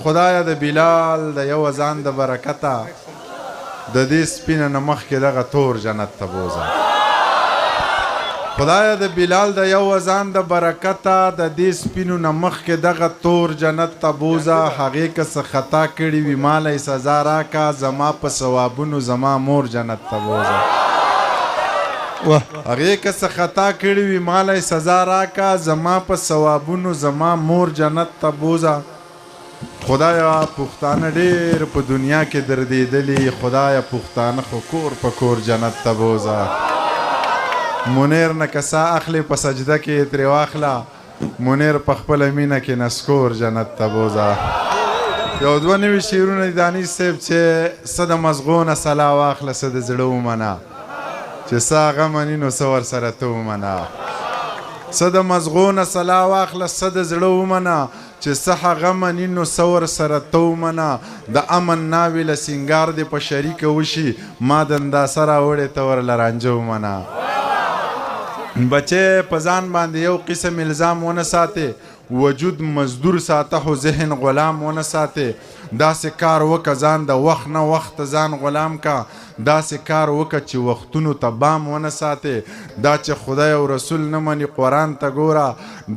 خدایه د بلال د یو اذان د برکته د دې سپینه نه مخکې دغه تور جنت ته بوځه. خدایه د بلال د یو اذان د برکته د دې سپینو نه مخکې دغه تور جنت ته بوځه. هغې که څه خطا کړې وي ماله یې سزا راکه، زما په ثوابونو زما مور جنت ته بوځه. هغې که څه خطا کړې وي ماله یې سزا راکه، زما په ثوابونو زما مور جنت ته بوځه. خدایه پښتانه ډیر په دنیا کې دردیدلي، خدایه پښتانه خو کور په کور جنت ته بوځه. منیر نه که ساه اخلې په سجده کې یې ترې واخله، منیر په خپله مینه کې نسکور جنت ته بوځه. یو دوه نوي شعرونه دي دانش صاحب چې څه د مزغو نه سلا واخله څه د زړه ومنه، چې څه هغه مني نو څه ورسره ته ومنه. څه د مزغو نه سلا واخله څه د زړه ومنه، چې څه هغه مني نو څه ورسره ته ومنه. د امن ناوې له سینګار دې په شریکه وشي، ما دنداسه راوړې ته ورله رانجه ومنه. بچې په ځان باندې یو قسم الزام ونه ساتې، وجود مزدور ساته خو ذهن غلام ونه ساتې. داسې کار وکه ځان د وخت نه وخت ځان غلام کا، داسې کار وکه چې وختونو ته بام ونه ساتې. دا چې خدای او رسول نه مني قرآن ته ګوره،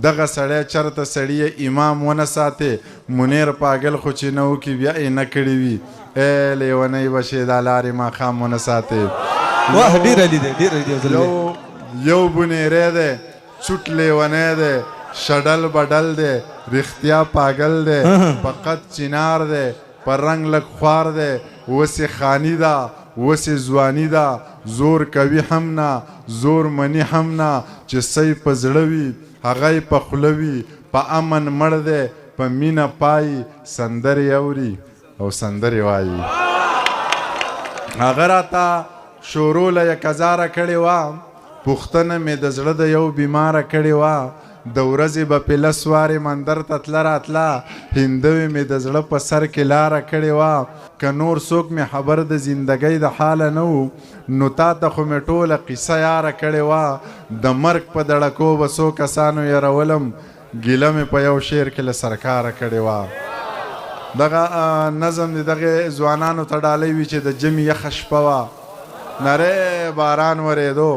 دغه سړی چرته سړی امام ونه ساتې. منیر پاګل خو چې نه وکي بیا یې نه کړي وي، ای لیونۍ به شې دا لارې ماښام ونه ساتې. واه ډېر عالي دی، ډېر عالي دی. یو بونیری دی، چوټ لیونی دی، شډل بډل دی، رښتیا پاګل دی، په قد چینار دی، په رنګ لږ خوار دی، اوس یې خاني ده اوس یې ځواني ده، زور کوي هم نه زور مني هم نه، چې څه یې په زړه وي هغه یې په خوله وي، په امن مړ دی په مینه پایي، سندرې اوري او سندرې وایي. هغه راته شروع له یکه زاره کړې وه، پوښتنه مې د زړه د یو بیماره کړې وه. د ورځې به پې لس وارې مندر ته تله راتله، هندوې مې د زړه په سر کې لاره کړې وه. که نور څوک مې خبر د زندګۍ د حاله نه وو، نو تا ته خو مې ټوله قصه یاره کړې وه. د مرګ په دړکو به څو کسانو یرولم، ګیله مې په یو شعر کې له سرکاره کړې وه. دغه نظم دې دغه ځوانانو ته ډالۍ وي چې د ژمي یخه شپه وه، نری باران ورېدو،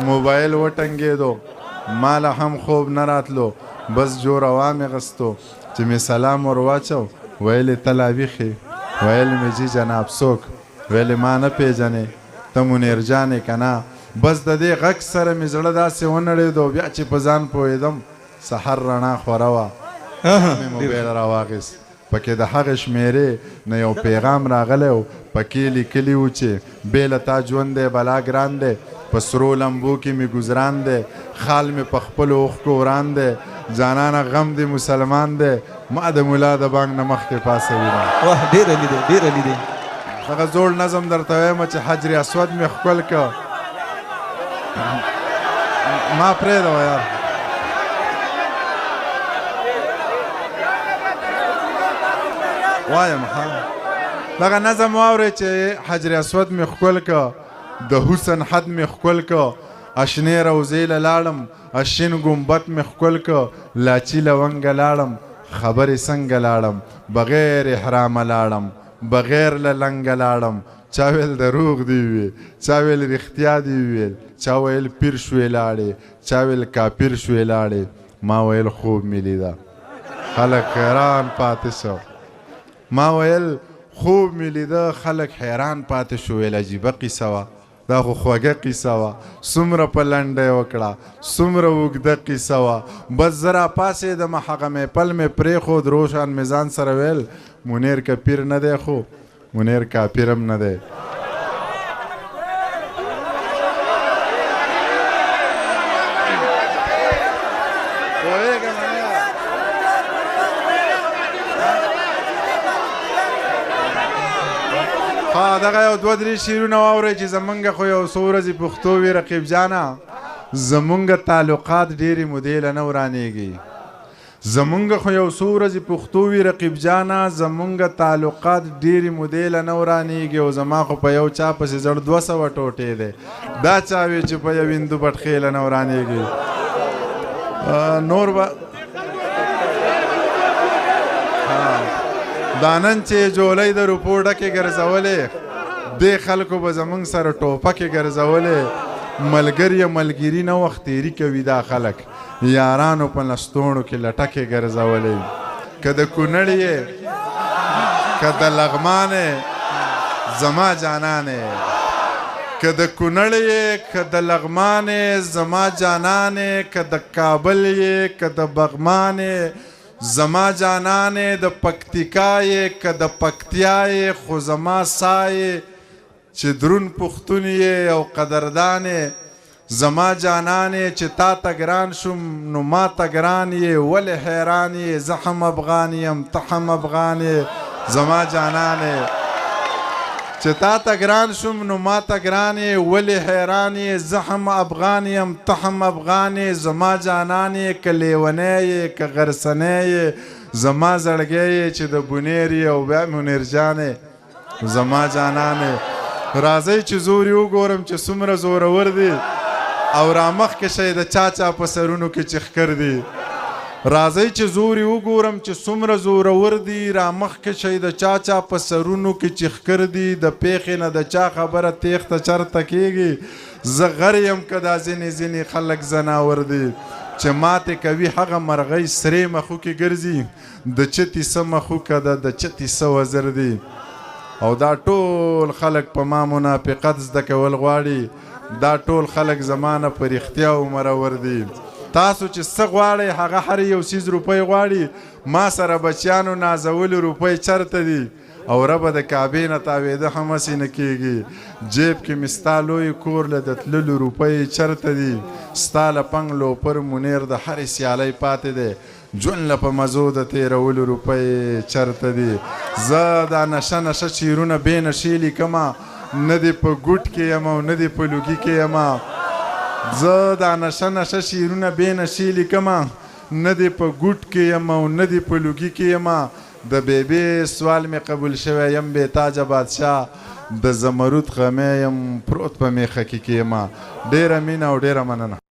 موبایل وټنګېدو، ماله هم خوب نه راتلو، بس جوره وامې غستو چې مې سلام ور واچو، ویل یې ته لا ویښ یې؟ ویل مې جي جناب څوک؟ ویل یې ما نه پېژنې، ته منیر جان یې که نه؟ بس د دې غږ سره مې زړه داسې ونړېدو، بیا چې په ځان پوهېدم سحر رڼا خوره وه، مې موبایل راواخیست، پکې د هغې شمېرې نه یو پیغام راغلی و، پکې لیکلي وو چې بې له تا ژوند دی بلا ګران دی، په سرو لمبو کې مې ګذران دی، خال مې په خپلو اوښکو وران دی، جانانه غم دې مسلمان دی، ما د ملا د بانګ نه مخکې پاڅوینه. واه ډېر عالي دی، ډېر عالي دی. دغه زوړ نظم درته وایم چې حجر اسود مې ښکل که، ما پرېږده یار. وایم ها دغه نظم واورئ چې حجر اسود مې ښکل که، د حسن حد مې ښکل که، اشنې روضې له لاړم، اشین ګنبد مې ښکل که، لاچي لونګه لاړم، خبرې څنګه لاړم، بغیر احرامه لاړم، بغیر له لنګه لاړم، چا ویل دروغ دی وویل، چا ویل رښتیا دی وویل، چا ویل پیر شوې لاړې، چا ویل کاپیر شوې لاړې، ما ویل خوب مې لیده، خلک حیران پاتې شو. ما ویل خوب مې لیده، خلک حیران پاتې شو، ویل عجیبه قصه وه، دا خو خوږه قصه وه، څومره په لنډه یې وکړه، څومره اوږده قصه وه. بس زه راپاڅېدم، هغه محفل مې پرېښود، روشان مې ځان سره ویل منیر که پیر نه دی خو منیر کاپیر هم نه دی. پوهېږم نه. ها دغه یو دوه درې شعرونه واورئ چې زمونږ خو یو څو ورځې پښتو وي رقیب جانه، زمونږ تعلقات ډېرې مودې له نه ورانېږي. زمونږ خو یو څو ورځې پښتو وي رقیب جانه، زمونږ تعلقات ډېرې مودې له نه ورانېږي. او زما خو په یو چا پسې زړه 200 ټوټې دی، دا چا وي چې په یو هندو بټخې له نه ورانېږي. نور به دا نن چې جولۍ د روپو ډکې ګرځولې، دې خلکو به زمونږ سره ټوپکې ګرځولې. ملګری ملګري نه وخت تېري کوي دا خلک، یارانو په لستوڼو کې لټکې ګرځولې. که د کونړ یې که د لغمان یې زما جانان یې، که د کونړ یې که د لغمان یې زما جانان یې، که د کابل یې که د بغمان یې زما جانان یې، د پکتیکا یې که د پکتیا یې خو زما سا یې، چې درون پښتون یې او قدردان یې زما جانان یې. چې تا ته ګران شوم نو ما ته ګران یې، ولې حیران یې، زه هم افغان یم ته هم افغان یې زما جانان یې. چې تا ته ګران شوم نو ما ته ګران یې، ولې حیران یې، زه هم افغان یم ته هم افغان یې زما جانان یې. که لیونی یې که غرڅنی یې زما زړګی یې، چې د بونیر یې او بیا منیر جان یې زما جانان یې. راځئ چې زور یې وګورم چې څومره زورور دي، او رامخکې شئ د چا چا په سرونو کې چې ښکر دي. راځئ چې زور یې وګورم چې څومره زورور دي، رامخکې شئ د چا چا په سرونو کې چې ښکر دي. د پېښې نه د چا خبره تېښته چرته کېږي، زه غر یم که دا ځینې ځینې خلک ځناور دي. چې ماتې کوي هغه مرغۍ سرې مخوکې ګرځي، د چتي څه مخوکه ده د چتي څه وزر دي. او دا ټول خلک په ما منافقت زده کول غواړي، دا ټول خلک زما نه په رښتیا مرور دي. تاسو چې څه غواړئ هغه هر یو څیز روپۍ غواړي، ما سره بچیانو نازولې روپۍ چرته دي. او ربه د کعبې نه تاوېده هم هسې نه کېږي، جیب کې مې ستا لوی کور له د تللو روپۍ چرته دي. ستا له پنګ لوپر منیر د هرې سیالۍ پاتې دی، ژوند له په مزو د تېرولو روپۍ چرته دي. زه دا نشه نشه شعرونه بې نشې لیکمه، نه دې په ګوټ کې یم او نه دې په لوګي کې یم. زه دا نشه نشه شعرونه بې نشې لیکمه، نه دې په ګوټ کې یم او نه دې په لوګي کې یم. د بیبې سوال مې قبول شوی یم بې تاجه بادشاه، د زمرود غمی یم پروت په میخه کې یم. ډېره مینه او ډېره مننه.